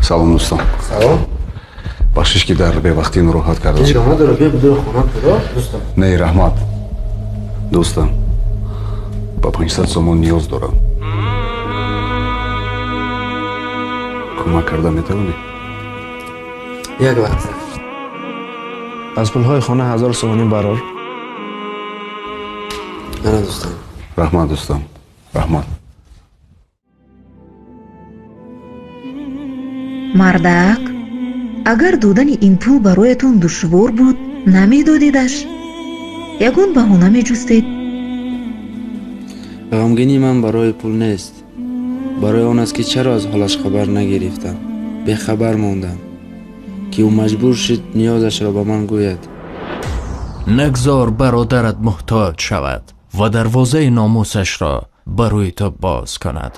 Салом, дӯстон. Салом. Бахшиш, ки дар бевақтӣ нороҳат кардам. Ҳеҷ гап надорад, биё, бидури хона туро, дӯстам. Не, раҳмат, дӯстам. Ба 500 сомон ниёз дорам, кӯмак карда метавонӣ? Як лаҳза. Аз пулҳои хона 1000 сомонӣ барор. Ана, дӯстам. Раҳмат, дӯстам, раҳмат. Мардак, агар додани ин пул бароятон душвор буд, намедодедаш, ягон баҳона меҷустед. Ғамгинии ман барои пул нест, барои он аст, ки чаро аз ҳолаш хабар нагирифтам, бехабар мондам, ки ӯ маҷбур шуд ниёзашро ба ман гӯяд. Нагзор бародарат муҳтоҷ шавад ва дарвозаи номусашро ба рӯи ту боз кунад.